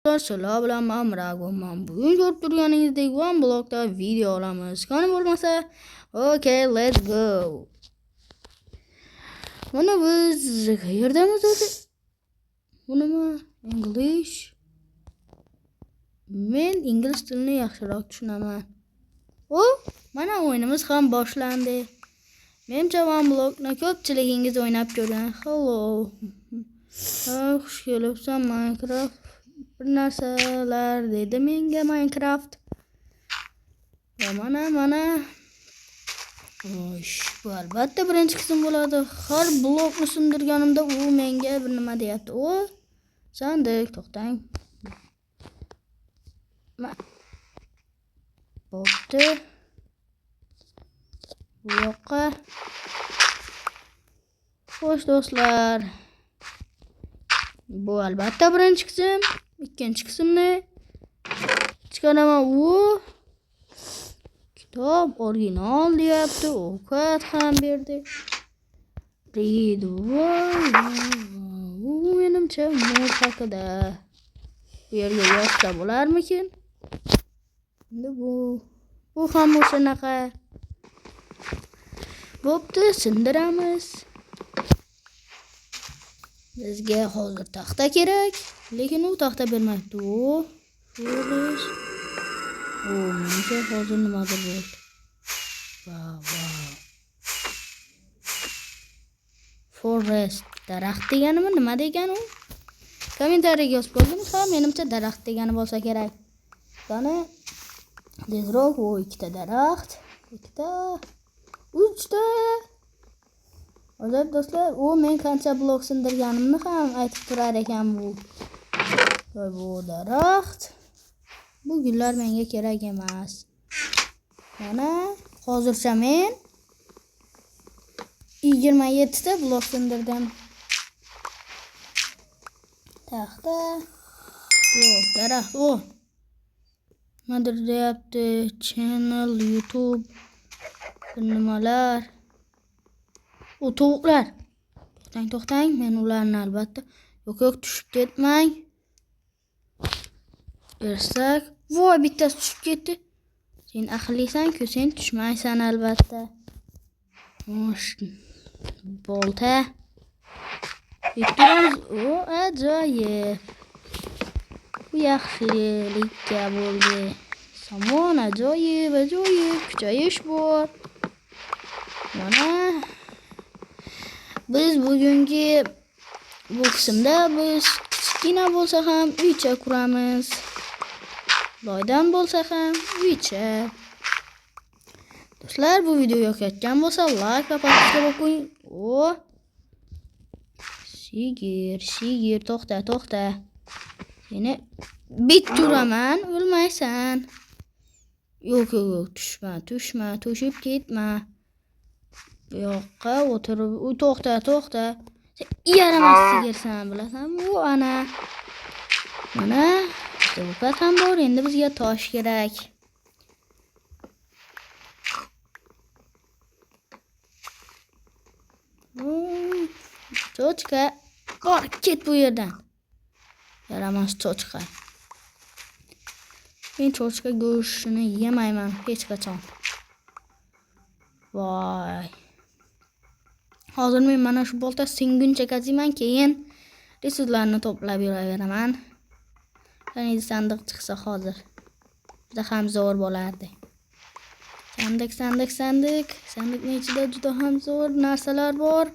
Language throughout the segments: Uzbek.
Do'stlar, sizlar bilan men Miragonman. Bugun ko'rib turganingizdek One Block'da video olamiz. Qani bo'lmasa, okay, let's go. Mana biz qayerdamiz o'zi? Bu nima? English. Men ingliz tilini yaxshiroq tushunaman. O, mana o'yinimiz ham boshlandi. Menimcha One Block'ni ko'pchiligingiz o'ynab ko'rgan. Hello. Xush kelibsan Minecraft. Bir narsalar dedi menga Minecraft. Va mana. Xo'sh, bu albatta birinchi qism bo'ladi. Har blokni sindirganimda u menga bir nima deyapti. O, sandiq, to'xtang. Bo'pti. Bu yoqqa. Xo'sh do'stlar. Bu albatta birinchi qism. Ikkinchi qismni chiqaraman. U kitob original deyapti. Ovqat ham berdi. Read. Bu menimcha mod haqida. Bu yerga yozsa bo'larmikin? Endi bu ham o'shanaqa. Bo'pti, sindiramiz. Bizga hozir taxta kerak, lekin u taxta bermayapti. O, forest. O, menimcha hozir nimadir bo'ldi. Vau, vau. Forest daraxt deganimi, nima degani u? Kommentariyaga yozib qo'ying. Ha, menimcha daraxt degani bo'lsa kerak. Qani tezroq, o ikkita daraxt, ikkita, uchta. Ajoyib do'stlar, u men qancha blok sindirganimni ham aytib turar ekan bu. Va bu daraxt. Bu gullar menga kerak emas. Mana hozircha men 27 ta blok sindirdim. Taxta. Yo'q, daraxt. O. Nimadir deyapti. Channel, YouTube, bir nimalar. O tovuqlar. To'xtang, to'xtang. Men ularni albatta. Yo'q, yo'q, tushib ketmang. Bersak. Voy, bittasi tushib ketdi. Sen aqllisan-ku, sen tushmaysan albatta. Xo'sh. Bolta. Yuttiramiz. O, ajoyib. Bu yaxshilikka bo'ldi. Somon ajoyib, ajoyib. Kuchayish bor. Mana biz bugungi bu qismda biz kichkina bo'lsa ham uycha quramiz. Loydan bo'lsa ham uycha. Do'stlar, bu video yoqayotgan bo'lsa like va podpiska bo'lib qo'ying. O! Sigir, sigir, to'xta, to'xta. Seni bit turaman, o'lmaysan. Yo'q, yo'q, yo'q, tushma, tushma, tushib ketma. Bu yoqqa o'tirib, u to'xta, to'xta. Sen yaramas sigirsan, bilasanmi? U ana. Mana ovqat ham bor, endi bizga tosh kerak. Cho'chqa, bor, ket bu yerdan. Yaramas cho'chqa. Men cho'chqa go'shtini yemayman hech qachon. Voy. Hozir men mana shu bolta singuncha qaziyman, keyin resurslarni to'plab yuraveraman. Qani sandiq chiqsa hozir. Juda ham zo'r bo'lardi. Sandiq, sandiq, sandiq. Sandiqning ichida juda ham zo'r narsalar bor.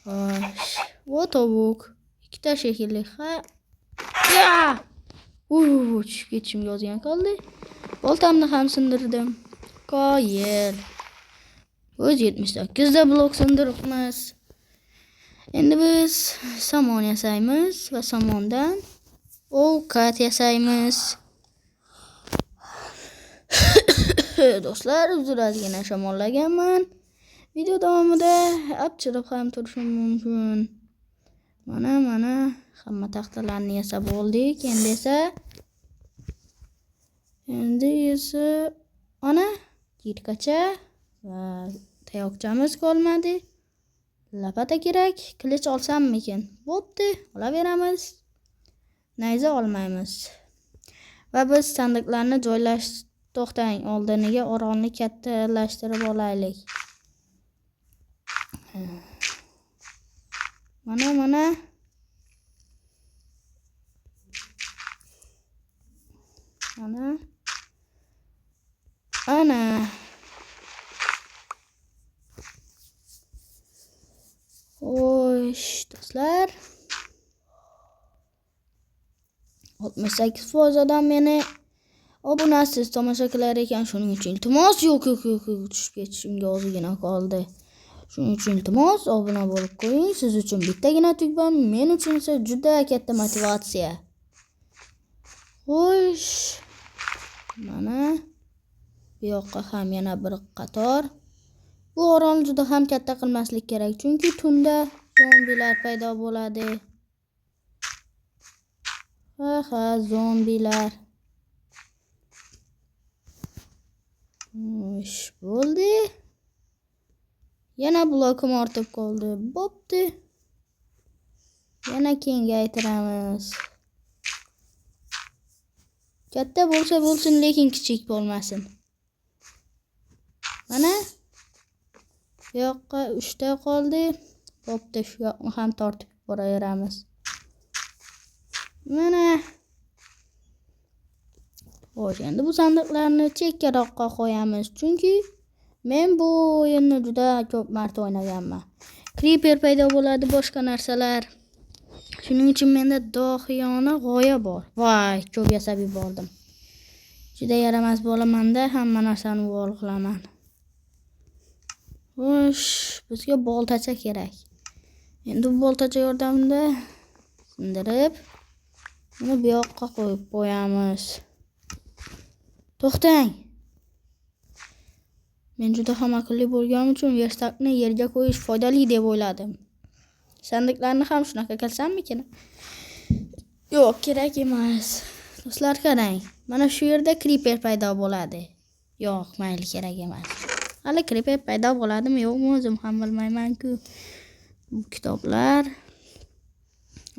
Xo'sh, bu tovuq. Ikkita shekilli. Ha. Ya! Tushib ketishimga ozgina qoldi. Boltamni ham sindirdim. Qoyil. O'z 78 ta blok sindiribmiz. Endi biz somon yasaymiz va somondan ovqat yasaymiz. Do'stlar, uzr, ozgina shamollaganman. Video davomida apchirib ham turishim mumkin. Mana, mana hamma taxtalarni yasab oldik. Endi esa ana kirkacha va tayoqchamiz qolmadi. Lapata kerak. Qilich olsammikin? Bo'pti, olaveramiz. Nayza olmaymiz. Va biz sandiqlarni joylash, to'xtang, oldiniga orolni kattalashtirib olaylik. Mana, mana. Mana. Ana. Xo'sh, do'stlar. 68% odam meni obunasiz tomosha qilar ekan, shuning uchun iltimos, yo'q, yo'q, yo'q, yo'q, tushib ketishimga ozgina qoldi. Shuning uchun iltimos, obuna bo'lib qo'ying. Siz uchun bittagina tugma, men uchun esa juda katta motivatsiya. Xo'sh, mana bu yoqqa ham yana bir qator. Bu orolni juda ham katta qilmaslik kerak, chunki tunda zombilar paydo bo'ladi. Ha, ha, zombilar. Xo'sh, bo'ldi. Yana blokim ortib qoldi. Bo'pti. Yana kengaytiramiz. Katta bo'lsa bo'lsin, lekin kichik bo'lmasin. Mana bu yoqqa 3 ta qoldi. Bo'pti, shu yoqni ham tortib boraveramiz. Mana. Xo'sh, endi bu sandiqlarni chekkaroqqa qo'yamiz, chunki men bu o'yinni juda ko'p marta o'ynaganman. Creeper paydo bo'ladi, boshqa narsalar. Shuning uchun menda dohiyona g'oya bor. Voy, ko'p yasab yubordim. Juda yaramas bo'lamanda, hamma narsani uvol qilaman. Xo'sh, bizga boltacha kerak. Endi bu boltacha yordamida sindirib, buni bu yoqqa qo'yib qo'yamiz. To'xtang. Men juda ham aqlli bo'lganim uchun verstakni yerga qo'yish foydali deb o'yladim. Sandiqlarni ham shunaqa qilsammikin? Yo'q, kerak emas. Do'stlar, qarang. Mana shu yerda creeper paydo bo'ladi. Yo'q, mayli, kerak emas. Hali creeper paydo bo'ladimi, yo'qmi, o'zim ham bilmayman-ku. Bu kitoblar.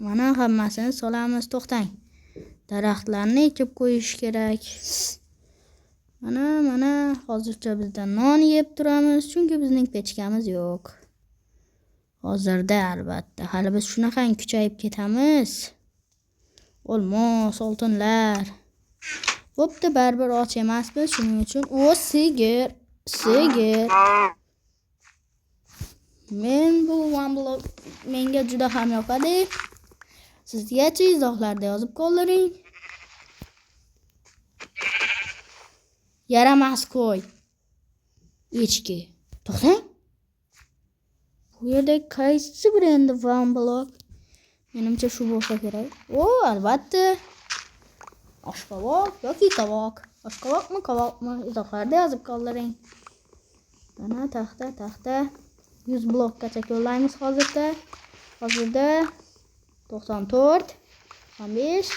Mana hammasini solamiz. To'xtang. Daraxtlarni ekib qo'yish kerak. Mana, mana hozircha bizda non yeb turamiz, chunki bizning pechkamiz yo'q. Hozirda albatta hali biz shunaqangi kuchayib ketamiz. Olmos, oltinlar. Bo'pti, baribir och emasmiz, shuning uchun o sigir, sigir. Men bu one block menga juda ham yoqadi. Sizgacha izohlarda yozib qoldiring. Yaramas qo'y. Echki. To'xtang. Bu yerda qaysi bir endi one block? Menimcha shu bo'lsa kerak. O, albatta. Oshqovoq yoki tovoq. Oshqovoqmi, qovoqmi? Izohlarda yozib qoldiring. Mana taxta, taxta. 100 blokkacha ko'llaymiz hozirda. Hozirda 94, 95.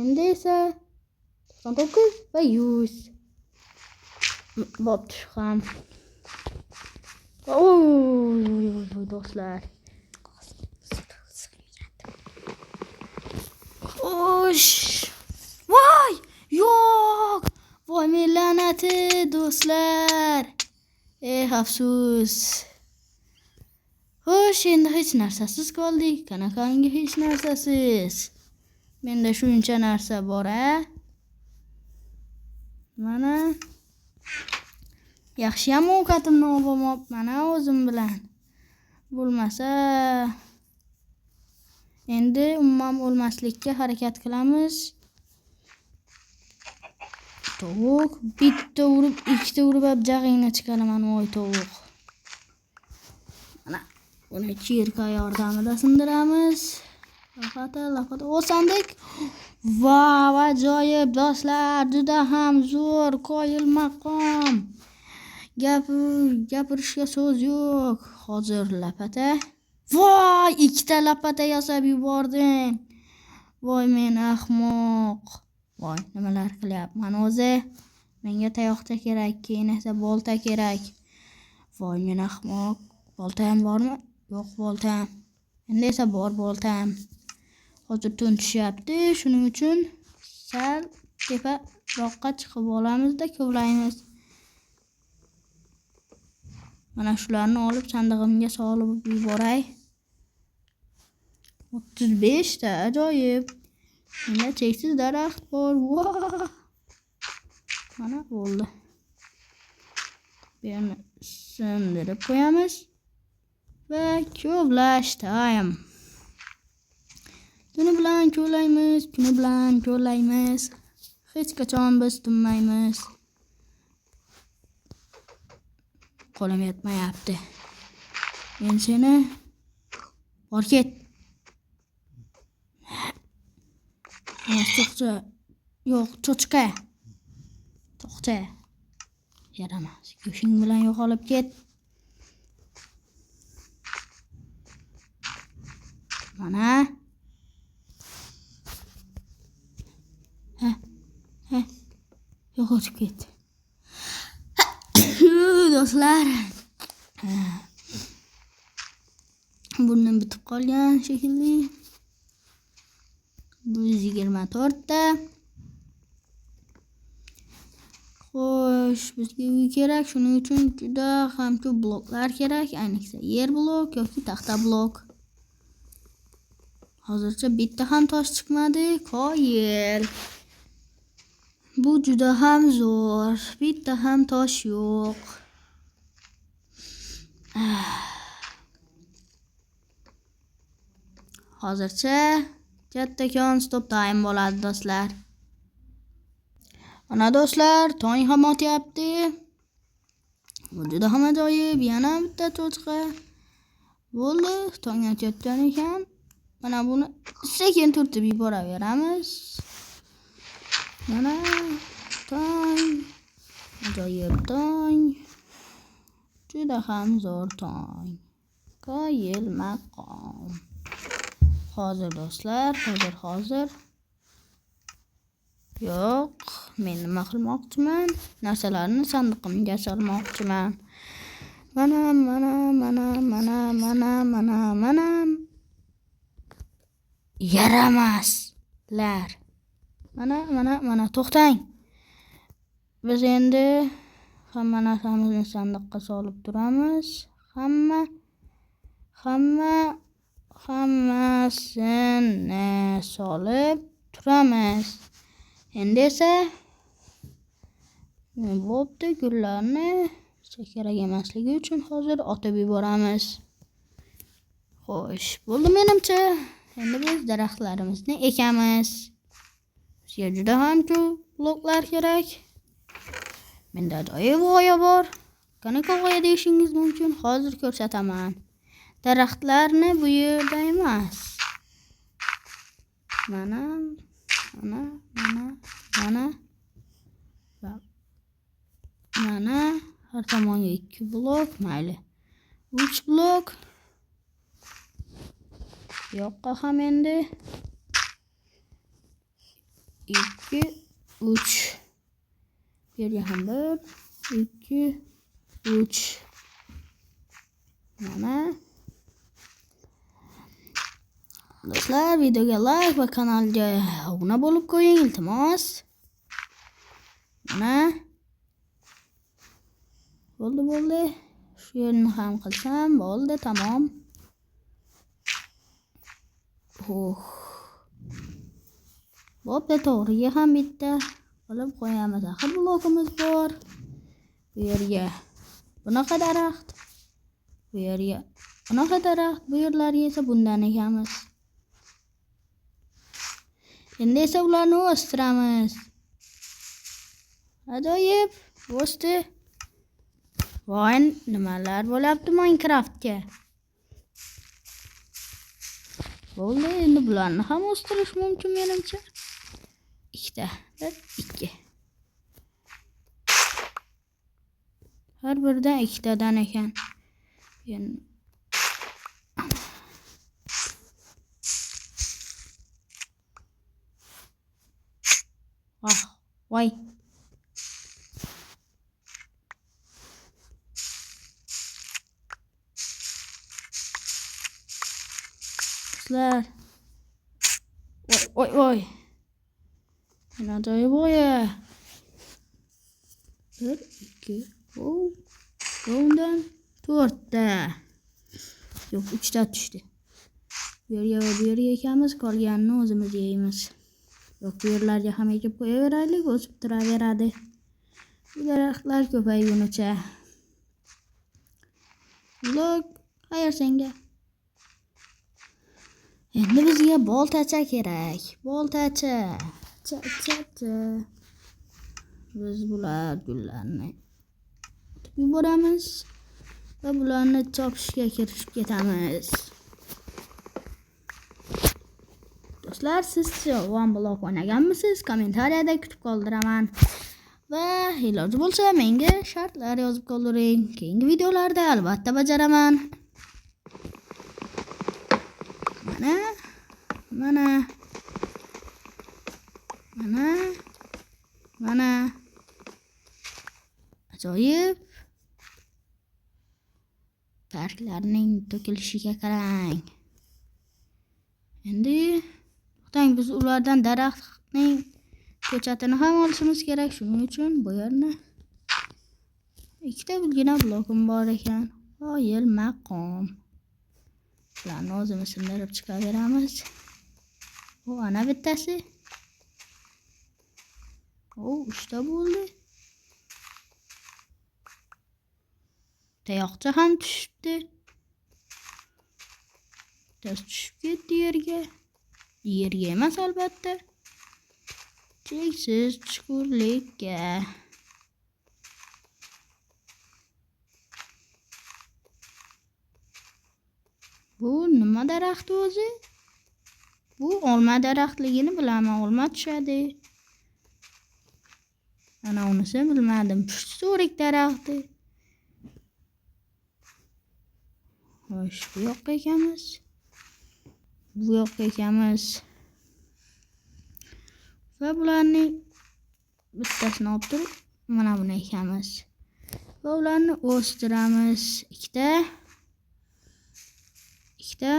Endi esa 99 va 100. Bo'pti ham. Oy, do'stlar. Xo'sh. Voy, yo'q. Voy men la'nati do'stlar. Afsus. Xo'sh, endi hech narsasiz qoldik. Qanaqangi hech narsasiz? Menda shuncha narsa bor-a. Mana yaxshiyam ovqatimni olib olmabman o'zim bilan. Bo'lmasa endi umuman o'lmaslikka harakat qilamiz. Tovuq bitta urib, ikkita urib jag'ingni chiqaraman, voy tovuq. Mana buni chirka yordamida sindiramiz. Lafata, lafata. O sandiq. Vav, ajoyib do'stlar, juda ham zo'r, qoyil maqom. Gapirishga so'z yo'q. Hozir lapata. Voy, ikkita lapata yasab yubordim. Voy men ahmoq. Voy, nimalar qilyapman o'zi? Menga tayoqcha kerak, keyin esa bolta kerak. Voy men ahmoq. Bolta ham bormi? Yo'q, bolta ham. Endi esa bor boltam. Hozir tun tushyapti, shuning uchun sal teparoqqa chiqib olamizda kovlaymiz. Mana shularni olib sandig'imga solib yuboray. 35 ta ajoyib. Endi cheksiz daraxt bor. Voh! Mana bo'ldi. Bu yerni sindirib qo'yamiz va kovlash time. Tuni bilan kovlaymiz, kuni bilan kovlaymiz. Hech qachon biz tinmaymiz. Qo'lim yetmayapti. Men seni bor ket. Cho'qcha. Yo'q, cho'chqa. To'xta. Yaramas. Go'shing bilan yo'qolib ket. Mana. Ha. Ha. Yo'qolib ketdi. Do'stlar. Burnim bitib qolgan shekilli. 124 ta. Xo'sh, bizga uy kerak. Shuning uchun juda ham ko'p bloklar kerak. Ayniqsa yer blok yoki taxta blok. Hozircha bitta ham tosh chiqmadi. Qoyil. Bu juda ham zo'r. Bitta ham tosh yo'q. Hozircha kattakon stop time bo'ladi do'stlar. Ana do'stlar, tong ham otyapti. Bu juda ham ajoyib. Yana bitta cho'chqa. Bo'ldi, tong otayotgan ekan. Mana buni sekin turtib yuboraveramiz. Mana tong. Ajoyib tong. Juda ham zo'r tong. Qoyil maqom. Hozir do'stlar, hozir. Yo'q, men nima qilmoqchiman? Narsalarni sandiqimga solmoqchiman. Mana, mana, mana, mana, mana, mana, mana. Yaramaslar. Mana, mana, mana, to'xtang. Biz endi hamma narsamizni sandiqqa solib turamiz. Hammasini solib turamiz. Endi esa bo'pti, gullarni kerak emasligi uchun hozir otib yuboramiz. Xo'sh, bo'ldi menimcha. Endi biz daraxtlarimizni ekamiz. Bizga juda ham ko'p bloklar kerak. Menda ajoyib g'oya bor. Qanaqa g'oya deyishingiz mumkin, hozir ko'rsataman. Daraxtlarni bu yerda emas. Mana, mana, mana, mana va mana har tomonga 2 blok, mayli. 3 blok. Bu yoqqa ham endi 2, 3. Bu yerga ham 1, 2, 3. Mana. Do'stlar, videoga like va kanalga obuna bo'lib qo'ying, iltimos. Mana. Bo'ldi, bo'ldi. Shu yerni ham qilsam, bo'ldi, tamom. Oh. Bo'pti, to'g'riga ham bitta qilib qo'yamiz. Axir blokimiz bor. Bu yerga bunaqa daraxt, bu yerga bunaqa daraxt, bu yerlarga esa bundan ekamiz. Endi esa ularni o'stiramiz. Ajoyib, o'sdi. Voy, nimalar bo'lyapti Minecraftga? Bo'ldi, endi bularni ham o'stirish mumkin menimcha. Ikkita, 1, 2. Har biridan ikkitadan ekan. Endi ah, voy. Do'stlar. Voy, voy, voy. Mana ajoyib g'oya. 1, 2, undan 4 ta. Yo'q, 3 ta tushdi. Bu yerga va bu yerga ekamiz, qolganini o'zimiz yeymiz. Yo'q, bu yerlarga ham ekib qo'yaveraylik, o'sib turaveradi. Bu daraxtlar ko'paygunicha. Blok, xayr senga. Endi bizga boltacha kerak. Boltacha. Cha cha cha. Biz bular gullarni otib yuboramiz va bularni chopishga kirishib ketamiz. Do'stlar, sizchi One Block o'ynaganmisiz? Kommentariyada kutib qoldiraman. Va iloji bo'lsa menga shartlar yozib qoldiring. Keyingi videolarda albatta bajaraman. Mana, mana, mana, mana. Ajoyib. Parklarning to'kilishiga qarang. Endi to'xtang, biz ulardan daraxtning ko'chatini ham olishimiz kerak. Shuning uchun bu yerni ikkita gulgina blokim bor ekan. Qoyil maqom. Bularni o'zimiz sindirib chiqaveramiz. Bu ana bittasi. O, uchta bo'ldi. Tayoqcha ham tushibdi. Bittasi tushib ketdi yerga. Yerga emas albatta. Cheksiz chuqurlikka. Bu nima daraxti o'zi? Bu olma daraxtligini bilaman, olma tushadi. Ana unisi bilmadim. Pushti o'rik daraxti. Xo'sh, bu yoqqa ekamiz. Bu yoqqa ekamiz. Va bularning bittasini olib turib, mana buni ekamiz. Va ularni o'stiramiz. Ikkita. Ikkita.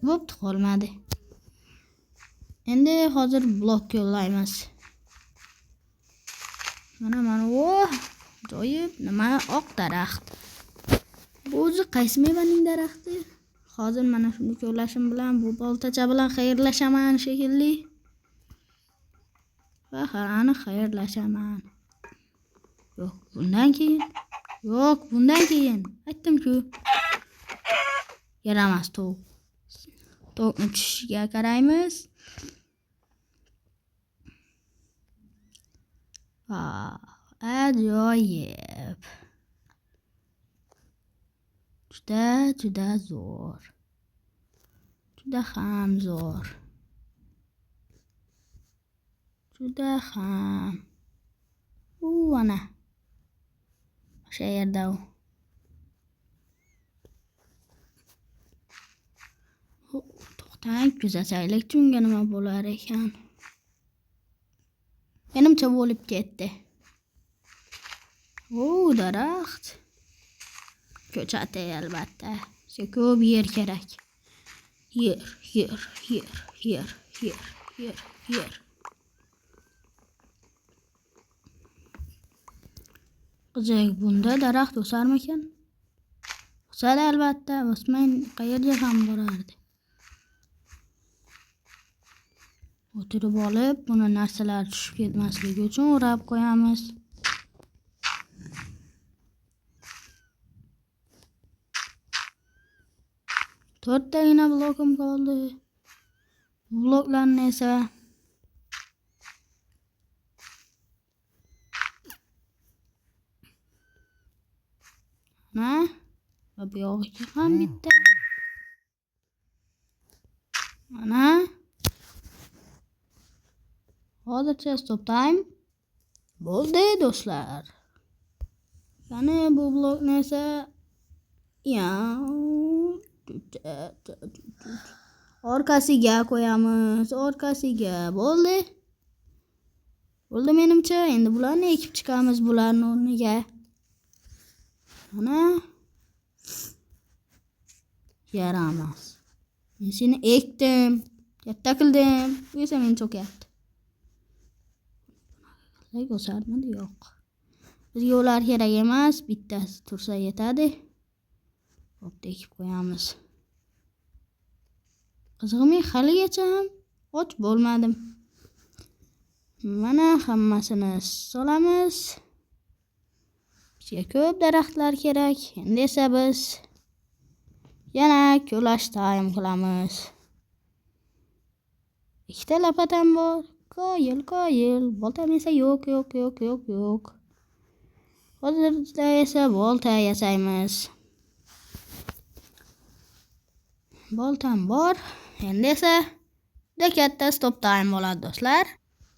Bo'pti, qolmadi. Endi hozir blok yo'llaymiz. Mana mana oh, ajoyib nima oq daraxt. Bu o'zi qaysi mevaning daraxti? Hozir mana shuni ko'rlashim bilan bu boltacha bilan xayrlashaman shekilli. Va ha, aniq xayrlashaman. Yo'q, bundan keyin. Yo'q, bundan keyin. Aytdim-ku. Yaramas tovuq. Tovuqni tushishiga qaraymiz. Va ajoyib. Juda, juda zo'r. Juda ham zo'r. Juda ham. U ana. O'sha yerda u. To'xtang, kuzataylik, unga nima bo'lar ekan. Menimcha bo'lib ketdi. O, daraxt. Ko'chati albatta. Bizga ko'p yer kerak. Yer, yer, yer, yer, yer, yer, yer. Qiziq, bunda daraxt o'sarmikan? O'sadi albatta, o'smay qayerga ham borardi. O'tirib olib, buni narsalar tushib ketmasligi uchun o'rab qo'yamiz. To'rttagina blokim qoldi. Bloklarni esa mana va bu yog'iga ham bitta. Mana. Hozircha stop time. Bo'ldi do'stlar. Yana bu blokni esa ya orqasiga qo'yamiz, orqasiga. Bo'ldi. Bo'ldi menimcha. Endi bularni ekib chiqamiz bularni o'rniga. Mana. Yaramas. Men seni ekdim. Katta qildim. Bu esa meni cho'kyapti. O'sarmidi? Yo'q. Bizga ular kerak emas. Bittasi tursa yetadi. Bo'pti, ekib qo'yamiz. Qizig'i men haligacha ham och bo'lmadim. Mana hammasini solamiz. Bizga ko'p daraxtlar kerak. Endi esa biz yana kulash time qilamiz. Ikkita lapatam bor. Qoyil, qoyil. Boltam esa yo'q, yo'q, yo'q, yo'q, yo'q. Hozirda esa bolta yasaymiz. Boltam bor. Endi esa juda katta stop time bo'ladi do'stlar.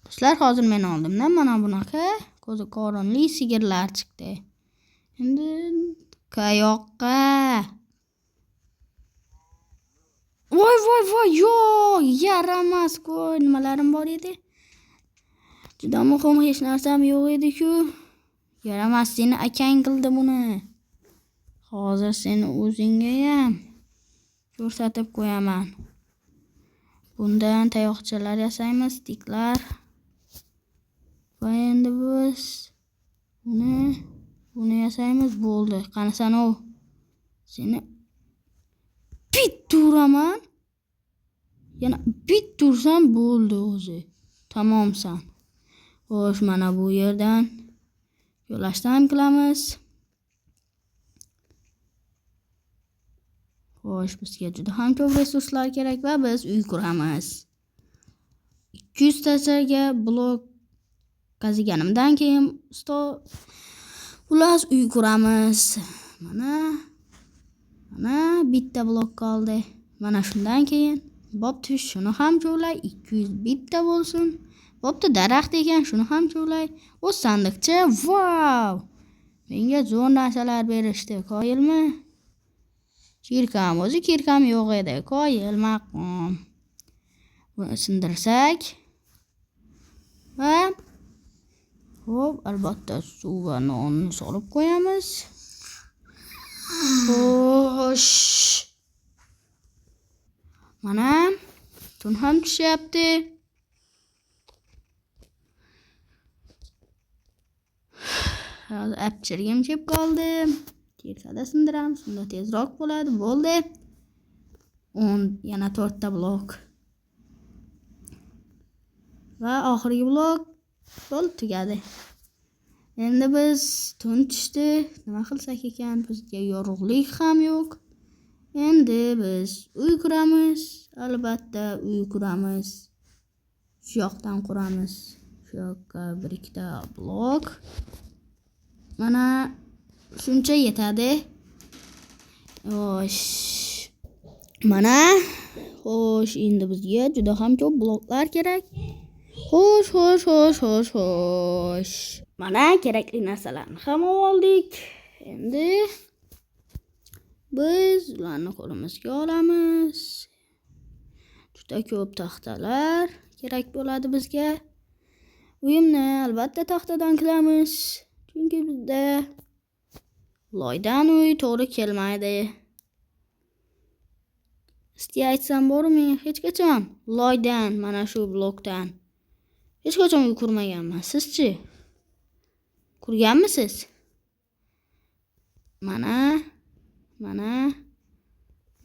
Do'stlar, hozir men oldimdan mana bunaqa ko'zi qorinli sigirlar chiqdi. Endi qayoqqa? Voy voy voy, yo'q, yaramas qo'y, nimalarim bor edi? Juda muhim hech narsam yo'q edi-ku. Yaramas, seni akang qildi buni. Hozir seni o'zingga ham ko'rsatib qo'yaman. Bundan tayoqchalar yasaymiz, stiklar. Va endi biz buni yasaymiz, bo'ldi. Qanisan u? Seni bitta uraman. Yana bitta ursam bo'ldi o'zi. Tamomsan. Xo'sh, mana bu yerdan yo'lashdan qilamiz. Xo'sh, bizga juda ham ko'p resurslar kerak va biz uy quramiz. 200 tachaga blok qaziganimdan keyin xullas uy quramiz. Mana mana bitta blok qoldi. Mana shundan keyin bo'pti, shuni ham jo'lay, 201 ta bo'lsin. Bo'pti, daraxt ekan, shuni ham jo'lay. O sandiqcha, vau! Menga zo'r narsalar berishdi. Qoyilmi? Kirkam, o'zi kirkam yo'q edi. Qoyil maqom. Buni sindirsak va xo'p, albatta suv va nonni solib qo'yamiz. Xo'sh. Mana tun ham tushyapti. Hozir apchirgim kelib qoldi. Kirkada sindiramiz, unda tezroq bo'ladi. Bo'ldi. 10 yana 4 ta blok. Va oxirgi blok bo'ldi, tugadi. Endi biz tun tushdi. Nima qilsak ekan? Bizga yorug'lik ham yo'q. Endi biz uy quramiz. Albatta uy quramiz. Shu yoqdan quramiz. Shu yoqqa bir ikkita blok. Mana shuncha yetadi. Xo'sh. Mana xo'sh, endi bizga juda ham ko'p bloklar kerak. Xo'sh, xo'sh, xo'sh, xo'sh, xo'sh. Mana kerakli narsalarni ham oldik. Endi biz ularni qo'limizga olamiz. Juda ko'p taxtalar kerak bo'ladi bizga. Uyimni albatta taxtadan qilamiz. Chunki bizda loydan uy to'g'ri kelmaydi. Sizga aytsam bormi, hech qachon loydan, mana shu blokdan hech qachon uy qurmaganman. Sizchi? Qurganmisiz? Mana, mana,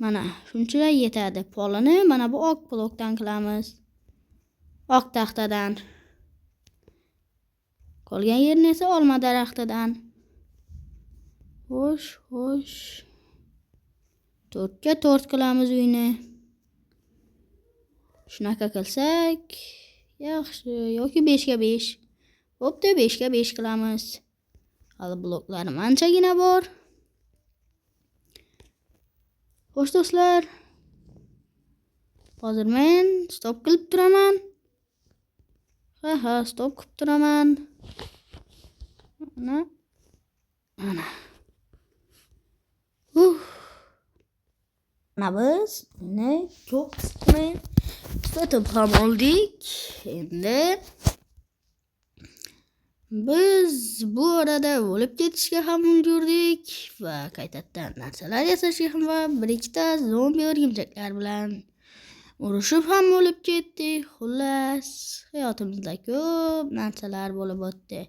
mana shuncha yetadi. Polini mana bu oq blokdan qilamiz. Oq taxtadan. Qolgan yerini esa olma daraxtidan. Xo'sh, xo'sh. 4ga 4 qilamiz uyni. Shunaqa qilsak yaxshi, yoki 5ga 5. Bo'pti, 5ga 5 qilamiz. Hali bloklarim anchagina bor. Xo'sh do'stlar. Hozir men stop qilib turaman. Ha, stop qilib turaman. Mana. Mana. Mana biz uni ko'p qismi sotib ham oldik. Endi Biz bu orada o'lib ketishga ham ulgurdik va qaytadan narsalar yasashga ham va bir ikkita zombi o'rgimchaklar bilan urushib ham o'lib ketdik. Xullas, hayotimizda ko'p narsalar bo'lib o'tdi.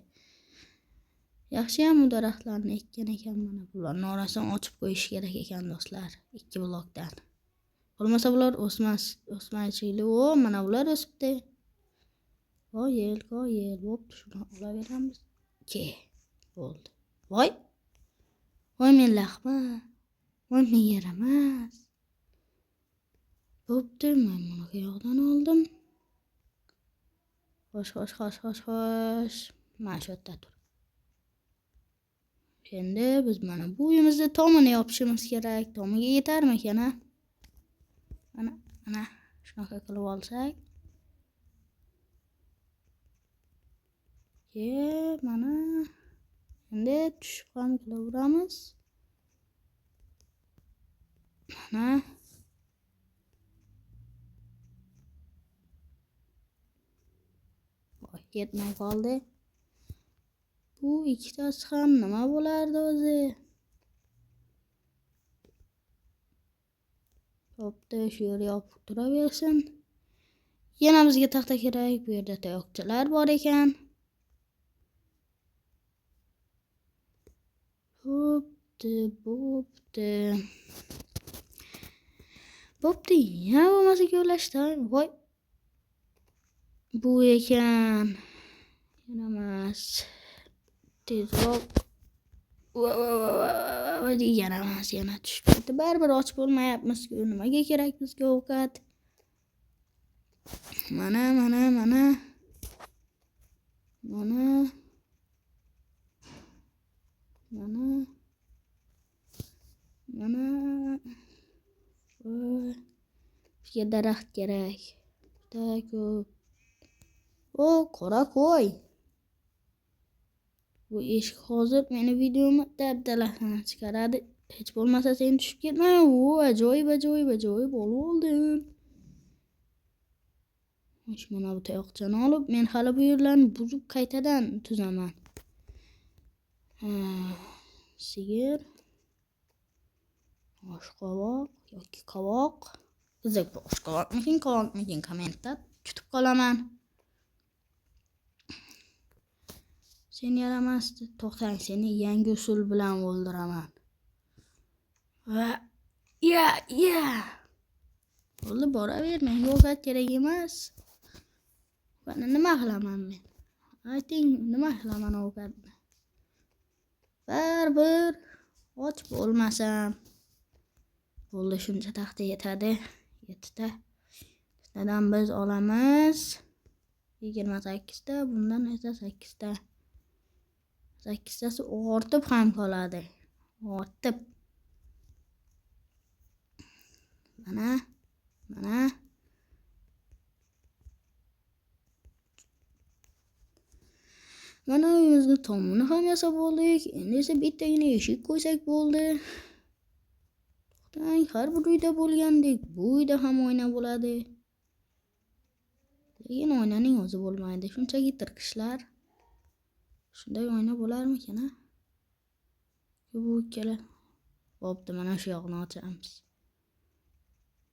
Yaxshiyam bu daraxtlarni ekkan ekan, mana bularni orasini ochib qo'yish kerak ekan do'stlar, 2 blokdan. Bo'lmasa bular o'smas, o'smaydi. O, mana bular o'sibdi. Qoyil, qoyil, bo'pti, shuni olaveramiz. Ke, bo'ldi. Voy. Voy men laqma. Voy men yaramas. Bo'pti, men buni qayoqdan oldim? Xo'sh, xo'sh, xo'sh, xo'sh, xo'sh. Mana shu yerda tur. Endi biz mana bu uyimizni tomini yopishimiz kerak. Tomiga yetarmikan, ha? Mana, mana shunaqa qilib olsak. Mana endi tushib ham kelaveramiz. Mana voy, yetmay qoldi. Bu ikkitasi ham nima bo'lardi o'zi? Bo'pti, shu yer yopib turaversin. Yana bizga taxta kerak. Bu yerda tayoqchalar bor ekan. Bo'pti, bo'pti. Bo'pti, yana bo'lmasa ko'rlashdan. Voy. Bu ekan. Yana emas. Tezroq. Yana emas, yana tushib ketdi. Baribir och bo'lmayapmiz-ku. Nimaga kerak bizga ovqat? Mana, mana, mana. Mana. Mana. Mana. Voy. Bizga daraxt kerak. Juda ko'p. O, qora qo'y. Bu eshik hozir meni videomni dabdalasini chiqaradi. Hech bo'lmasa sen tushib ketma. O, ajoyib, ajoyib, ajoyib olib oldim. Xo'sh, mana bu tayoqchani olib, men hali bu yerlarni buzib qaytadan tuzaman. Ha, sigir, oshqovoq yoki qovoq. Qiziq, bu oshqovoqmikin, qovoqmikin, kommentda kutib qolaman. Sen yaramasdi. To'xtang, seni yangi usul bilan o'ldiraman. Va ya, ya. Bo'ldi, boraver, menga ovqat kerak emas. Ovqatni nima qilaman men? Ayting, nima qilaman ovqatni? Baribir och bo'lmasam. Bo'ldi, shuncha taxta yetadi. 7ta. Taxtadan biz olamiz 28 ta, bundan esa 8 ta. 8tasi ortib ham qoladi. Ortib. Mana, mana. Mana uyimizni tomini ham yasab oldik. Endi esa bittagina eshik qo'ysak bo'ldi. To'xtang, har bir uyda bo'lgandek bu uyda ham oyna bo'ladi. Lekin oynaning o'zi bo'lmaydi. Shunchaki tirqishlar. Shunday oyna bo'larmikan, ha? Bu ikkala. Bo'pti, mana shu yoqni ochamiz.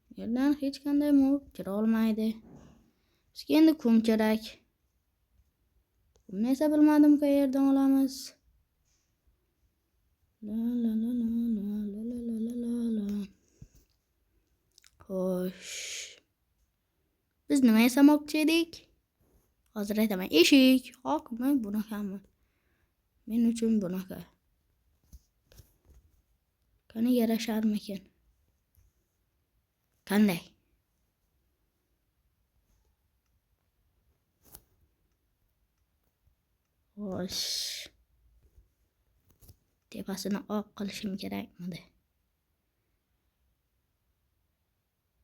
Bu yerdan hech qanday mob kira olmaydi. Bizga endi kum kerak. Qumni esa bilmadim qayerdan olamiz. La la la la la la la la la la. Xo'sh. Biz nima yasamoqchi edik? Hozir aytaman. Eshik, hokmi, bunaqami? Men uchun bunaqa. Qani yarasharmikin? Qanday? Xo'sh. Tepasini oq qilishim kerakmidi?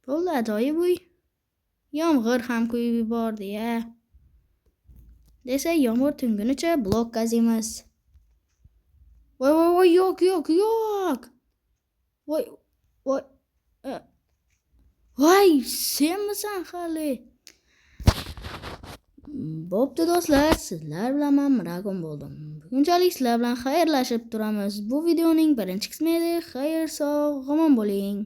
Bo'ldi, ajoyib uy. Yomg'ir ham quyib yubordi-ya. Desa yomg'ir tungunicha blok qaziymiz. Voy voy voy, yo'q yo'q yo'q. Voy voy. Voy, senmisan hali? Bo'pti, do'stlar, sizlar bilan men Miragon bo'ldim. Bugunchalik sizlar bilan xayrlashib turamiz. Bu videoning birinchi qismi edi. Xayr, sog', omon bo'ling.